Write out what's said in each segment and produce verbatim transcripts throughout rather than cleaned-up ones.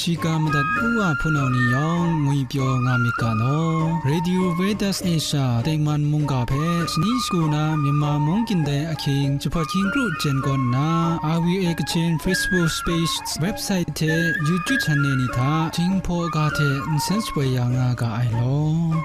Shiga madat u wa hpunau ni yawng ngwipyaw nga myit ga law. Radio Veritas Asia tengman mungga hpe shani shagu na Myanmar mung gindai ahkying jahpawt hkying kru jen kawn nna, R V A Kachin Facebook page, website hte YouTube channel ni hta Jinghpaw ga hte nsen shapoi ya nga ga ai law.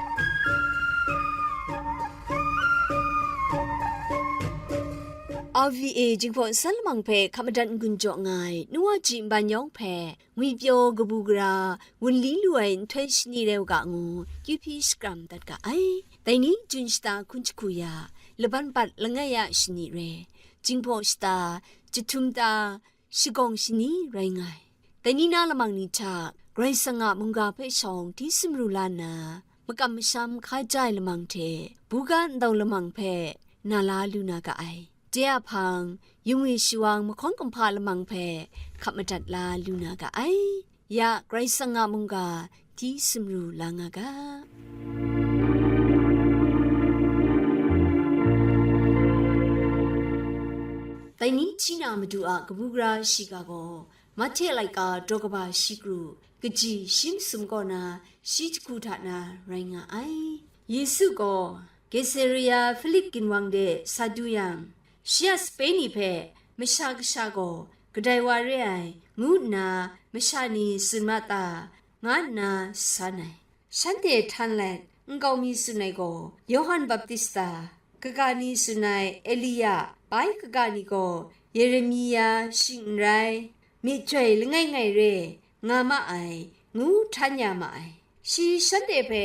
R V A Jinghpaw nsan lamang hpe hkap madat n-gun jaw nga ai, nu wa ji nban yawng hpe, ngwipyaw kabu gara, wunli lu ai nhtoi shani rai u ga ngu, kyu hpyi shakram dat ga ai. Dai ni, Jun shata hkun jahku ya, laban bat langai ya shani rai, Jinghpaw shata, jahtum ta, shagawng shani rai nga ai. Dai ni na lamang ni hta, Karai Kasang a mungga hpe shawng hti sumru la nna, makam masham hkaja ai lamang hte, buga ndau lamang hpe na la lu na ga ai. De a hpang, yung e shawang mahkawn kumhpa lamang hpe hkap madat la lu na ga ai. Ya Karai Kasang a mungga hti sumru la nga ga. Dai ni hti na Madu a kabu gara shiga gaw, Mahte laika daw kaba shi kru, kaji shi masum kaw na shi jahku hta na rai nga ai. Yesu gaw Kaisarea Hpilip ginwang de sa du yang, shi a sape ni hpe Masha Kasha gaw kadai wa re ai, ngu nna masha ni tsun ma ta, nga nna san ai. Shanhte htan let, nkau mi tsun ai gaw, Yawhan Baptista, kaga ni tsun ai, Elia, bai kaga ni gaw, Yeremia shing n rai, myit joi langai ngai re nga ma ai, ngu htan ya ma ai. Shi shanhte hpe,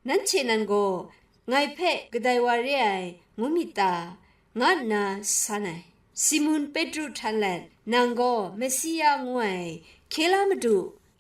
Nanhte nan gaw ngai hpe kadai wa re ai, ngu myit ta? Nga nna san ai. Simun Petru htan let, Nang gaw Mesia ngu ai, hkye la Madu,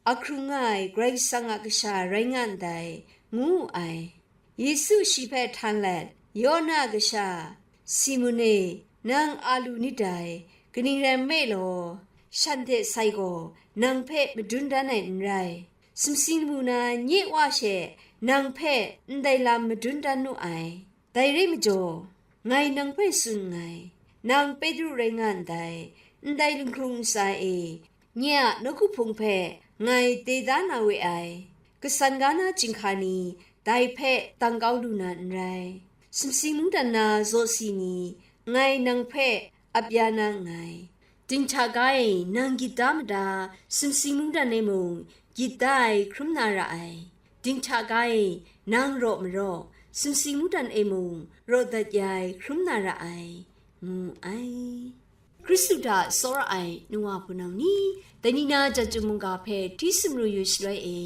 a hkrung nga ai Karai Kasang a Kasha rai nga ndai, ngu wu ai. Yesu shi hpe htan let, Yona a kasha, Simun e, nang a lu nit dai, kaning rai nme law, shan hte sai gaw nang hpe madun dan ai n rai. Sumsing lamu na nye Wa she nang hpe ndai lam madun dan nu ai. Dai re majaw, ngai nang hpe tsun nngai, nang Petru rai nga ndai, ndai lunghkrung ntsa e, nye a nawku hpung hpe ngai de da na we ai. Kasan ga na chyinghka ni dai hpe dang kau lu na n rai. Sumsing mungdan na zawsi ni ngai nang hpe ap ya na nngai. Dinghta ga e nang gyit da mada, sumsing mungdan e mung gyit da ai hkrum na ra ai. Dinghta ga e nang raw maraw, sumsing mungdan e mung raw dat ya ai hkrum na ra ai, ngu ai. Hkristu hta tsawra ai nu wa hpunau ni, dai ni na chyeju mungga hpe hti sumru yu shaloi e,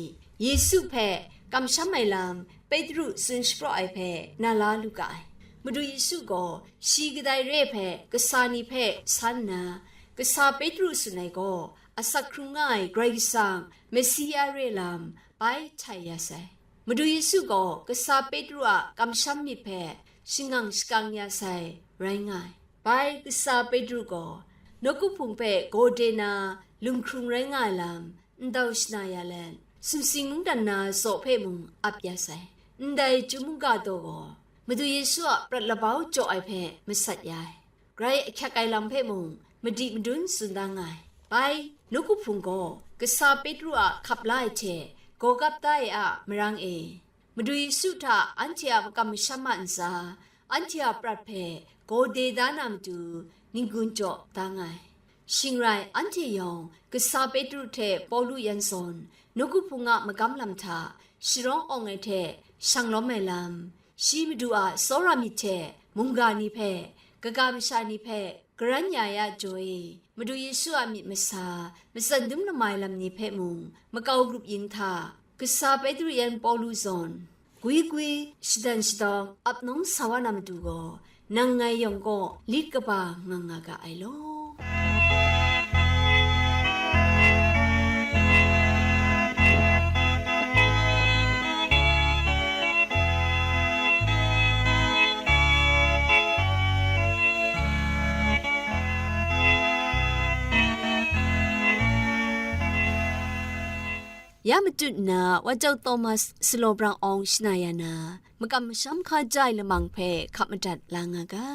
Yesu hpe kamsham ai lam Petru tsun shapraw ai hpe na la lu ga ai. Madu Yesu gaw shi kadai re ai hpe kasa ni hpe san nna, kasa Petru tsun ai gaw, asak hkrung nga ai Karai Kasang, Mesia re lam, bai htai ya sai. Madu Yesu gaw kasa Petru a kamsham myit hpe shangang shakang ya sai rai nga ai. Bai kasa Petru gaw nawku hpung hpe gaw de na lunghkrung rai nga ai lam, ndau shana ya let, sumsing mungdan na zaw hpe mung ap ya sai. Ndai chyum mungga daw gaw, Madu Yesu a prat labau jaw ai hpe masat ya ai. Grai ahkyak ai lam hpe mung madi madun tsun da nga ai. Bai, nawku hpung gaw kasa Petru a hkap la ai hte gaw gap da ai a marang e, Madu Yesu hta anhte a makam masham a ntsa, anhte a prat hpe gaw de da na matu, n-gun jaw da nga ai. Shing rai, anhte yawng kasa Petru hte Pawlu yan zawn, nawku hpung a magam lam hta sharawng awng ai hte shang lawm ai lam, shi Madu a tsawra myit hte mungga ni hpe, kaga masha ni hpe karan ya ya jaw e, Madu Yesu a myit masa, matsan dum lamai lam ni hpe mung makau grup yin hta, kasa Petru yan Pawlu zawn, gwi gwi, shadan shadawng ap nawng sa wa na matu gaw, nang ngai yawng kaw lit kaba nga nga ga ai law. Ya matut nna, Wajau Thomas Salobrang Awng shana ya na, makam masham hkaja ai lamang hpe hkap madat la nga ga.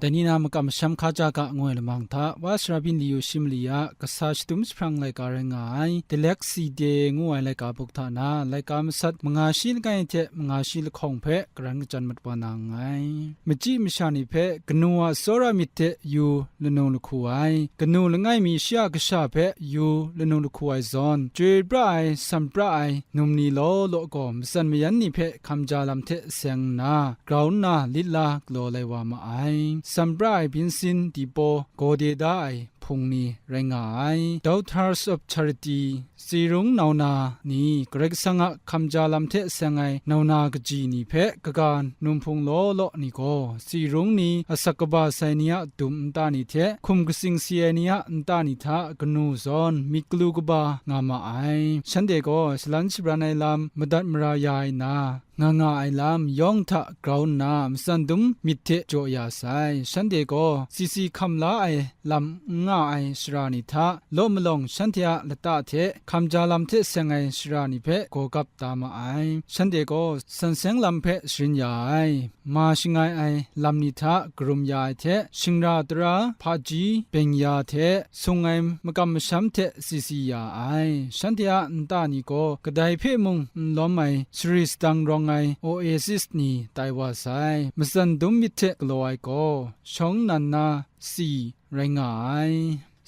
Dai ni na makam masham hkaja ga ngu ai lamang hta, Wa Sara Byin Li Yu Shi Mali a kasa shadum jahprang laika rai nga ai, Dilek Si De ngu ai laika buk hta na, laika masat manga shi langai hte manga shi lahkawng hpe karan kachyan mat wa na nngai. Machyi masha ni hpe kanu a tsawra myit hte yu lanu lahku ai, kanu langai mi shi a kasha hpe yu lanu lahku ai zawn, chyoi pra ai, sam pra ai, num ni law law gaw matsan mayan ni hpe hkamja lam hte seng nna, grau nna lit la galaw lai wa ma ai. Sam pra ai byin sin di paw gaw de da ai hpung ni rai nga ai. Daughters of Charity, Tsi Rung Nau Na ni Karai Kasang a hkamja lam hte seng ai nau na kaji ni hpe kaga num hpung law law ni gaw, Tsi Rung ni asak kaba sai ni a dum nta ni hte hkum katsing si ai ni a nta ni hta kanu zawn myit galu kaba nga ma ai. Shanhte gaw shalan shabran ai lam madat mara ya ai na, nga nga ai lam yawng hta grau nna matsan dum myit hte jaw ya sai. Shanhte gaw sisi hkam la ai lam n nga ai sara ni hta, law malawng shanhte a lata hte hkamja lam hte seng ai sara ni hpe gaw gap da ma ai. Shanhte gaw san seng lam hpe sharin ya ai, ma shangai ai lam ni hta karum ya ai hte, shingra tara, hpaji, beng-ya hte sung ai makam masham hte sisi ya ai. Shanhte a nta ni gaw kadai hpe mung n lawm ai sari sadang rawng ai oasis ni tai wa sai. Matsan dum myit hte galaw ai gaw, shawng nnan na si rai nga ai.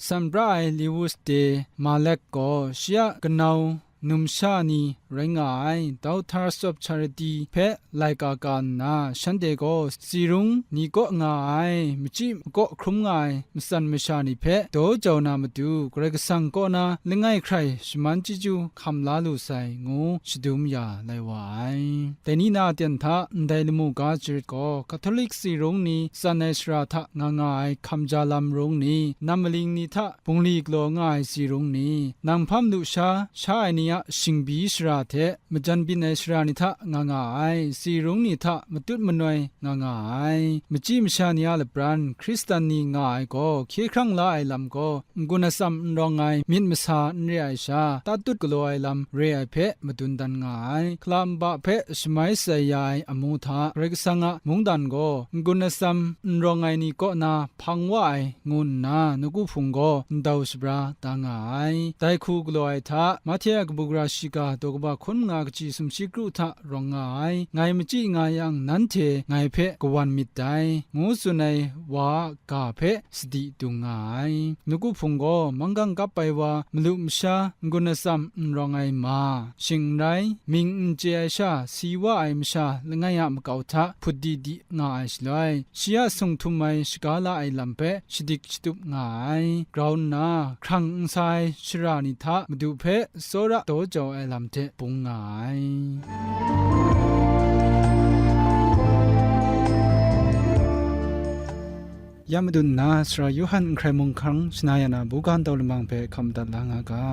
Sam pra ai Lewis de Malek gaw shi a kanau numsha ni rai nga ai, Daughters of Charity hpe laika ka nna, shanhte gaw Tsi Rung ni kaw nga ai, machyi makaw hkrum nga ai matsan masha ni hpe daw jau na matu, Karai Kasang kaw na langai hkrai shaman chyeju hkam la lu sai, ngu shadum ya lai wa ai. Dai ni na aten hta ndai lamu ga jarit gaw, Catholic Tsi Rung ni tsan ai sara hta nga nga ai hkamja lam rung ni, nam maling ni hta bungli galaw nga ai Tsi Rung ni, nang hpam lu sha, sha ai ni a shingbi sara hte majan byin ai sara ni hta nga nga ai, Tsi Rung ni hta matut manoi nga nga ai, machyi masha ni a lapran Hkristan ni nga ai gaw, hkye hkrang la ai lam gaw, n-gun atsam n rawng ai myit masa n re ai sha, tatut galaw ai lam re ai hpe madun dan nga ai. Hkala nba hpe shamai shatsai ya ai amu hta, Karai Kasang a mungdan gaw n-gun atsam n rawng ai ni kaw na hpang wa ai, ngu nna nawku hpung gaw ndau shabra da nga ai. Dai hku galaw ai hta, Mahte a kabu gara shiga daw kaba hkun manga kaji sumshi kru hta rawng nga ai, ngai machyi nga yang, nanhte ngai hpe kawan myit dai, ngu tsun ai wa a ga hpe sadi dung nga ai. Nawku hpung gaw manggang kap ai wa, malu masha, n-gun atsam n rawng ai ma, shing n rai, mying n chye ai sha, si wa ai masha langai a makau hta hput di di nga ai shaloi, shi a sung htum ai shaga la ai lam hpe shadik shatup nga ai. Grau nna hkrang n sa ai shara ni hta Madu hpe tsawra daw jau ai lam hte bung nga ai. Ya madun nna, Sara Yawhan Nhkrai Mung Hkang shana ya na buga ndau lamang hpe hkam madat la nga ga.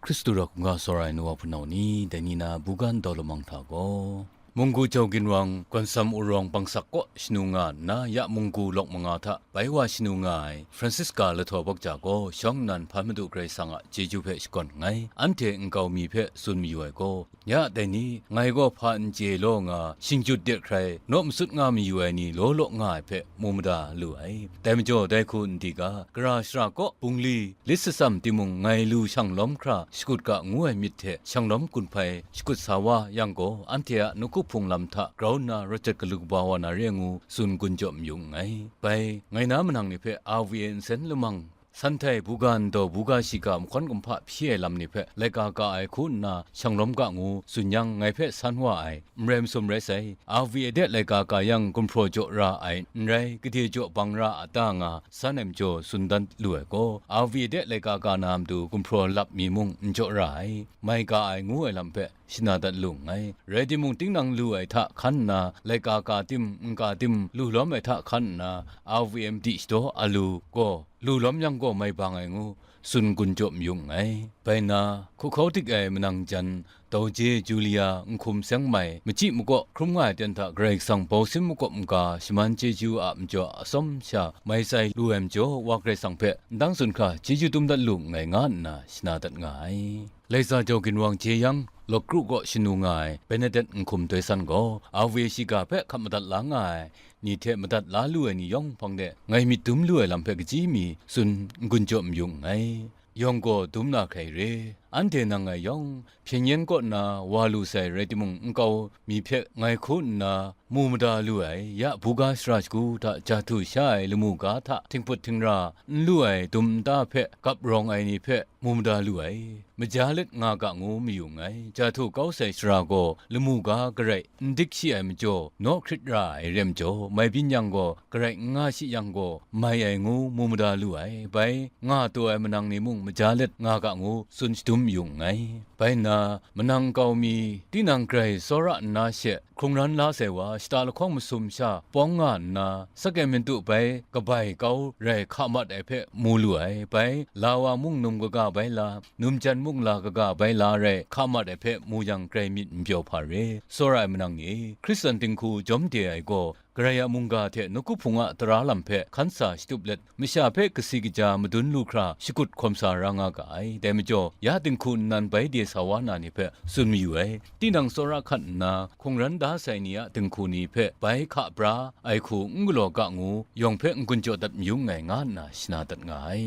Hkristu rau hkungga tsawra ai nu wa hpunau ni, dai ni na buga ndau lamang hta gaw, Munggu jau ginwang, Gawnsam Urawng Bangsak kaw shanu nga nna, ya munggu lawk manga hta bai wa shanu nga ai Francisca Lahtaw Bakja gaw, shawng nnan hpan Madu Karai Kasang a chyeju hpe shakawn nngai. Anhte nkau mi hpe tsun mayu ai gaw, ya dai ni, ngai gaw hpa n chye law nga, shingjut det hkrai, naw masut nga mayu ai ni law law nga ai hpe mu mada lu ai. Dai majaw, dai hku n di ga, gara shara kaw bungli, lit shatsam timung ngai lu shang lawm hkra shakut ga ngu ai myit hte shanglawm gun hpai shakut sa wa yang gaw, anhte a nawku hpung lam hta grau nna rawt jat galu kaba wa na re ngu tsun gun jaw mayu nngai. Bai, ngai na manang ni hpe R V A nsen lamang, Sanhtai buga ndau buga shiga mahkawn kumhpa hpyi ai lam ni hpe laika ka ai hku nna shanglawm ga ngu tsun yang, ngai hpe san wa ai, n rai masum rai sai, R V A de laika ka yang gumhpraw jaw ra ai, n rai gade jaw bang ra a ta nga, san ai majaw tsun dat lu ai gaw, R V A de laika ka na matu gumhpraw lap mi mung n jaw ra ai, mai ga ai ngu ai lam hpe shana dat lu nngai. Rai timung, tinang lu ai hta hkan nna, laika ka tim, n ka tim, lu lawm ai hta hkan nna, R V A madi shadaw a lu gaw, lu lawm yang gaw mai bang ai ngu, tsun gun jaw mayu nngai. Bai nna, hkuhkau dik ai manang jan, Dawje Julia Nhkum Seng Mai, machyi makaw hkrum nga ai ten hta Karai Kasang bausin makawp maga shaman chyeju a majaw atsawm sha mai tsai lu ai majaw, Wa Karai Kasang hpe ndang tsun hkra chyeju dum dat lu nngai, nga nna shana dat nga ai. Laisa Jau Ginwang Jeyang, Lawkru kaw shanu nga ai Bernadette Nhkum Doi San gaw, Ave Shiga hpe hkap madat la nga ai ni hte madat la lu ai ni yawng hpang de ngai myit dum lu ai lam hpe kaji mi tsun n-gun jaw mayu nngai. Yawng gaw dum na hkrai re, anhte nang ngai yawng hpyen yen kaw na wa lu sai rai timung, nkau mi hpe ngai hku nna mu mada lu ai, ya buga shara shagu hta jahtu sha ai lamu ga hta htinghput htingra n lu ai dum nta hpe gap rawng ai ni hpe mu mada lu ai, maja let nga ga ngu mayu nngai. Jahtu kau sai shara gaw lamu ga garai n dik shi ai majaw, naw hkrit ra ai rem jaw, mai byin yang gaw garai n nga shi yang gaw, mai ai ngu mu mada lu ai. Bai nga taw ai manang ni mung maja let nga ga ngu tsun shadum yu nngai. Bai nna, manang nkau mi, tinang grai tsawra nna she, hkrung ran la sai wa, shata lahkawng masum sha pawng nga nna, Sacramentu bai kabai kau rai hka mat ai hpe mu lu ai. Bai la wa mung num kaga bai la, num jan mung la kaga bai la rai hka mat ai hpe mu yang grai myit n pyaw hpa re. Tsawra ai manang ni, Hkristan dinghku jawm de ai gaw, Karai a mungga hte nawku hpung a tara lam hpe hkan sa shatup let, masha hpe kasi kaja madun lu hkra shakut hkawm sa ra nga ga ai. Dai majaw, ya dinghku nnan bai de sa wa na ni hpe tsun mayu ai. Tinang tsawra hkat nna, hkungran da sai ni a dinghku ni hpe bai hka bra ai hku n galaw ga ngu, yawng hpe n-gun jaw dat mayu nngai, nga nna shana dat nga ai.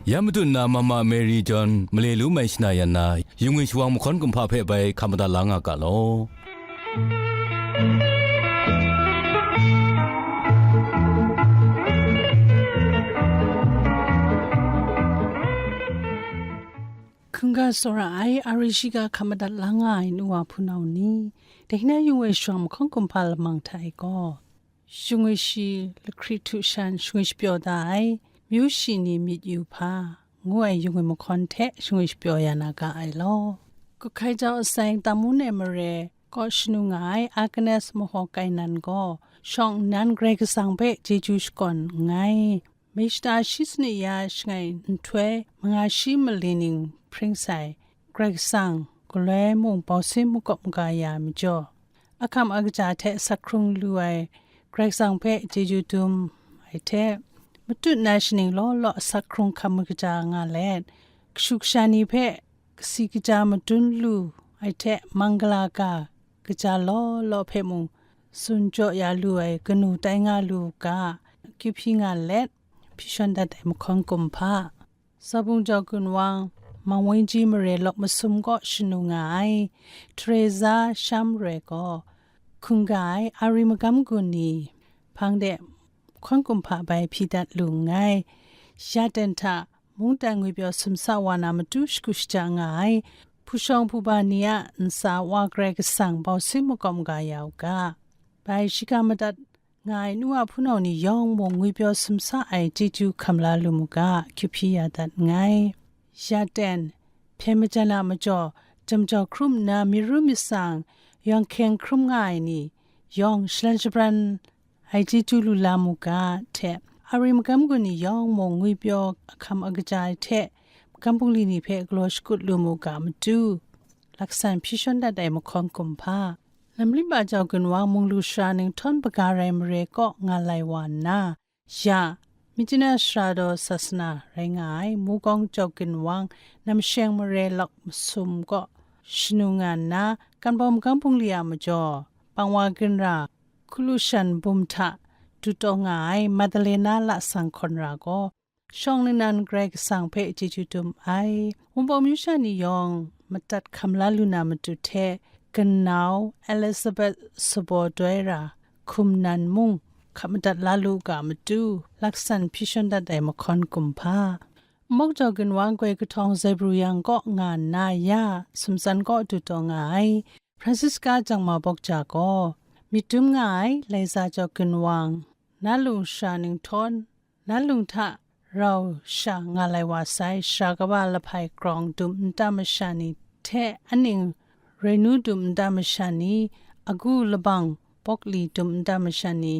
Ya matut na Mama Mary John male lu mai shana yan na, yu ngwi shawang mahkawn kumhpa hpe bai hka madat la nga ga law. Hkungga tsawra ai, Ave Shiga hka madat la nga ai nu wa hpunau ni, dai na yu ngwi shawang mahkawn kumhpa lamang hta e gaw, yu ngwi shi lahkri htu shan yu ngwi shapyaw da ai, myu shi ni myit yu hpa, ngu ai yu ngwi mahkawn hte yu ngwi shapyaw ya na ga ai law. Kuhkai jau asai Tamun ai mare kaw shanu nga ai Agnes Mahaw Kainan gaw, shawng nnan Karai Kasang hpe chyeju shakawn nngai. Mai shata shi sanit ya shangai nhtoi, manga shi mali ning hpring sai, Karai Kasang galoi mung bausin makawp maga ya ai majaw, ahkam agaja hte asak hkrung lu ai Karai Kasang hpe chyeju dum ai hte, matut na shaning law law asak hkrung hkam kaja nga let, kashu kasha ni hpe kasi kaja madun lu ai hte, manggala ga kaja law law hpe mung tsun jaw ya lu ai kanu tai nga lu u ga, akyu hpyi nga let, hpyi shawn dat ai mahkawn kumhpa, Zabung Jau Ginwang, Mangwinji mare lawk masum kaw shanu nga ai Teresa Shamroi gaw, hkungga ai Ave magam gun ni hpang de mahkawn kumhpa bai hpyi dat lu nngai. Ya ten hta mungdan ngwipyaw sumsa wa na matu shagu shaja nga ai, hpu shawng hpu ba ni a ntsa Wa Karai Kasang bausin makawp maga ya u ga. Bai shiga madat nga ai nu a hpunau ni yawng mung ngwipyaw sumsa ai chyeju hkam la lu mu ga, akyu hpyi ya dat nngai. Ya ten, hpyen majan a majaw, jam jau hkrum nna myi ru myit tsang, yawng hkyeng hkrum nga ai ni yawng shalan shabran ai chyeju lu la mu ga hte, Ave magam gun ni yawng mung ngwipyaw ahkam agaja ai hte, magam bungli ni hpe galaw shakut lu mu ga matu, laksan hpyi shawn dat ai mahkawn kumhpa, Namlimba Jau Ginwang munglu sara ninghtawn baga rai mare kaw nga lai wa nna, ya, Myitkyina Sara daw sasana rai nga ai Mukawng Jau Ginwang namsheng mare lawk masum kaw shanu nga nna, Kanbawm magam bungli a majaw, Pangwa Ginra, Hkulu Shan bum hta dut taw nga ai Madalena Lasang Hkawn Ra gaw, shawng ningnan Karai Kasang hpe chyeju dum ai. Wunpawng myu sha ni yawng madat hkam la lu na matu hte, ganau Elizabeth Sabaw Doi Ra hkum nan mung hkap madat la lu ga matu, laksan hpyi shawn dat ai mahkawn kumhpa, Mok Jau Ginwang goi kahtawng Zaibru yang kaw nga nna ya, Sumtsan kaw dut taw nga ai Francisca Jangma Bawk Ja gaw, myit dum nga ai Laiza Jau Ginwang, na lung sara ninghtawn, na lung hta rau sha nga lai wa sai, sara kaba lahpai grawng dum nta masha ni hte aning rainu dum nta masha ni agu labang pawkli dum nta masha ni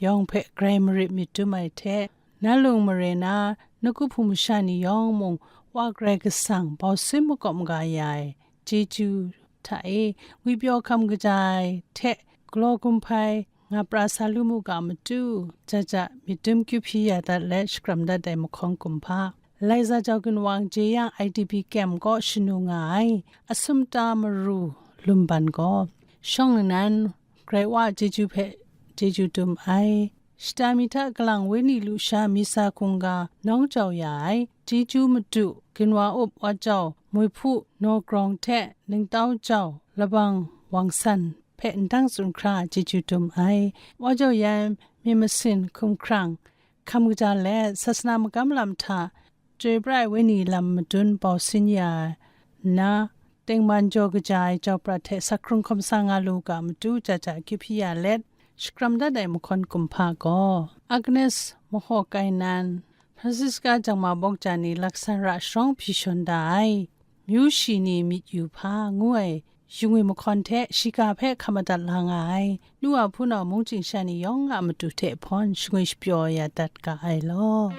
yawng hpe grai marit myit dum ai hte, na lung mare na, na kuhpu masha ni yawng mung Wa Karai Kasang bau sin makawp maga ya ai chyeju hta e, ngwipyaw hkam kaja ai hte galaw kumhpai nga pra sa lu mu ga matu, ja ja myit dum kyu hpyi ya dat let shakram dat ai mahkawn kumhpa, Laiza jau ginwang jeyang I D P kem kaw shanu nga ai asumta maru lumban gaw, shawng nnan Karai Wa a chyeju hpe chyeju dum ai. Shata mi hta kalang wenyi lusha misa hkungga nawng jau ya ai, chyeju madu ginwa up wa jau, moi hpu naw grawng hte ningtau jau labang wangsan hpe ndang tsun hkra chyeju dum ai. Wa jau yan myit masin hkumhkrang hkam kaja let, sasana magam lam hta Chyoi pra ai wenyi lam madun bau sin ya nna, tengman jaw kaja ai jau prat hte sak hkrung hkawm sa nga lu ga matu ja ja akyu hpyi ya let, shakram dat ai mahkawn kumhpa gaw, Agnes Mahawk Kainan, Francisca Jangma Bawk ja ni laksan ra sharawng hpyi shawn da ai, Myu shi ni myit yu hpa ngu ai shingwi mahkawn hte shiga hpe hkam madat la nga ai, nu wa hpunau mungchying sha ni yawng a matu hte hpawn shingwi shapyaw ya dat ga ai law.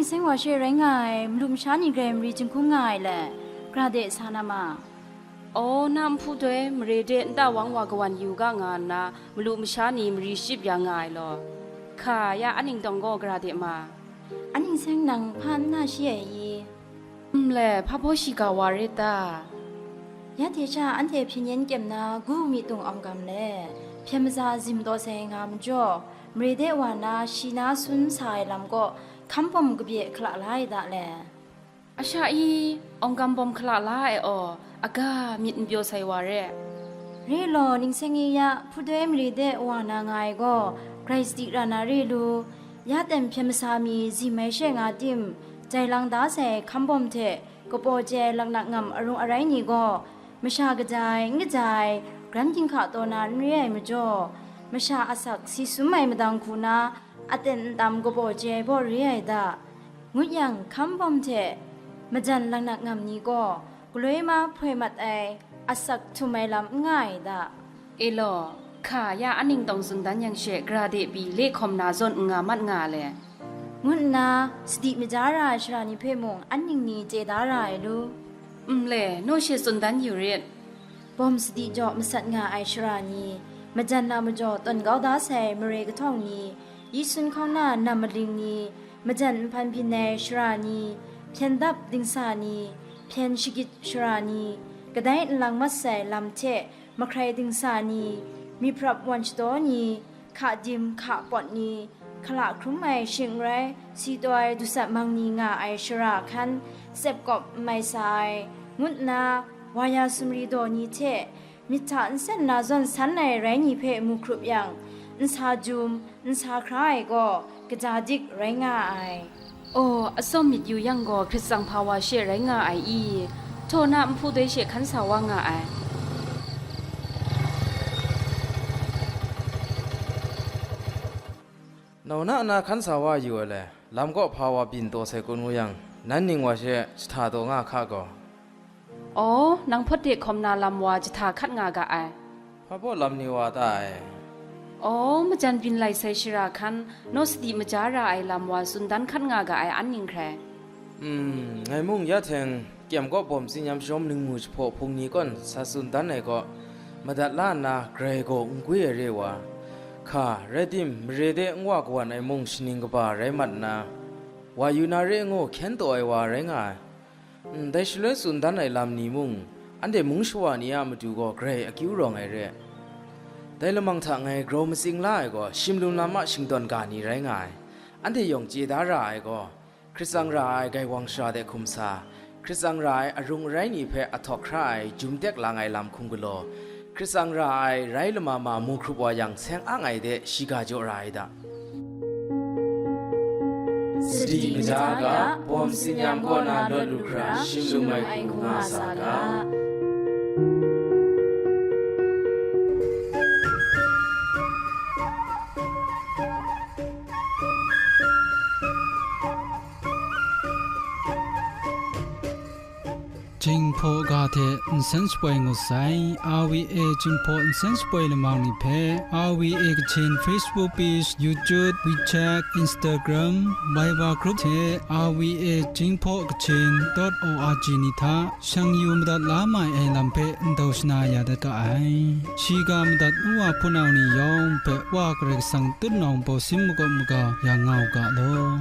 Seng wa she rai nga ai, malu masha ni grai mari jinghkung nga ai le, gra de sa na ma. Aw, na nhpu doi mare de nta wang wa kawan yu ga nga nna, malu masha ni mari shachyip ya nga ai law. Hka, ya aning tawng gaw gra de ma. Aning seng nang hpa n na shi ai i? Nle, hpa baw shiga wa rit ta? Ya hte sha anhte hpyen yen kyem na gu mi tung awng gam le, hpyen maza zim daw sai nga majaw, mare de wa na shi na sun sa ai lam kaw hkam bawm kabye hkala la ai da le. Asha i, awng gam bawm hkala la ai aw, aga myit n pyaw sai wa re. Re law, ningseng i ya, hpudoi mare de wa na nga ai gaw, grai sadi ra na re lu, ya ten hpyen masa mi zim ai she nga tim, jai lang da sai hkam bawm hte, kapaw chye laknak ngam arung arai ni gaw, masha kaja ai, n kaja ai, gran ginhka taw na n re ai majaw, masha asak si sum ai madang hku na, aten ntam kapaw chye ai baw re ai da, ngut yang, hkam bawm hte majan laknak ngam ni gaw, galoi ma hpoi mat ai, asak htum ai lam n nga ai da. E law, hka, ya aning tawng tsun dan yang she, gra de pyi, le hkawm na zawn n nga mat nga le, ngut nna, sadi maja ra ai shara ni hpe mung, an ning ni chye da ra ai lu? Nle, naw she tsun dan yu rit. Bawm sadi jaw masat nga ai shara ni, majan na majaw tawn kau da sai mare kahtawng ni, yi sun hkauna nam maling ni, majan nhpan byin ai shara ni, hpyen dap dingsa ni, hpyen shagit shara ni, kadai nlang mat sai lam hte mahkrai dingsa ni, myiprap wan shadaw ni, hka dim hka pawt ni, hkala hkrum ai shing n rai, si taw ai dusat mang ni nga ai shara hkan, tsep kawp n mai sa ai, ngut nna, wa ya sumri daw ni hte, myit hta nsen na zawn san ai rai ni hpe mu hkrup yang, nsa jum, nsa hkra ai gaw, kaja dik rai nga ai. Aw, atsawm myit yu yang gaw, hkrit tsang hpa wa she rai nga ai i? Htaw na nhpu doi she hkan sa wa nga ai. Nau na na hkan sa wa yu ai le, lam kaw hpa wa byin taw sai kun wu yang, nan ning wa she jahta taw nga hka gaw. Aw, nang hpawt de hkawm na lam wa jahta hkat nga ga ai. Hpa baw lam ni wa ta ai? Aw, majan byin lai sai shara hkan, naw sadi maja ra ai lam wa tsun dan hkat nga ga ai an ning hkrai. Hmm, ngai mung ya hteng, kyem kaw bawm tsinyam shawm ningmu jahpaw hpung ni kawn sa tsun dan ai kaw, madat la nna grai gaw n gwi ai re wa. Hka, rai tim, mare de n wa kawan ai mung shaning kaba rai mat nna, wa yu na re ngu hkyen taw ai wa rai nga ai. Ndai shaloi tsun dan ai lam ni mung, anhte mung shawa ni a matu gaw grai akyu rawng ai re. Dai lamang hta ngai grau matsing la ai gaw, shim lum lam a shingtawn ga ni rai nga ai. Anhte yawng chye da ra ai gaw, hkrit tsang ra ai gaiwang shara de hkum sa, hkrit tsang ra ai arung arai ni hpe ahtawk hkra ai jum tek lang ai lam hkum galaw, hkrit tsang ra ai rai lama ma mu hkrup wa yang, seng ang ai de shiga jaw ra ai da. Sadi maja ga, bawm tsinyam kaw na lawt lu hkra, shim lum ai hku nga sa ga. Jinghpaw ga hte nsen shapoi ngut sai, R V A Jinghpaw nsen shapoi lamang ni hpe, R V A Kachin Facebook page, YouTube, WeChat, Instagram, Viber group hte R V A Jinghpaw Kachin dot O R G ni hta shang yu madat la mai ai lam hpe ndau shana ya dat ga ai. Shiga madat Nwa hpunau ni yawng hpe Wa Karai Kasang tutnawng bawsin makawp maga ya nga u ga law.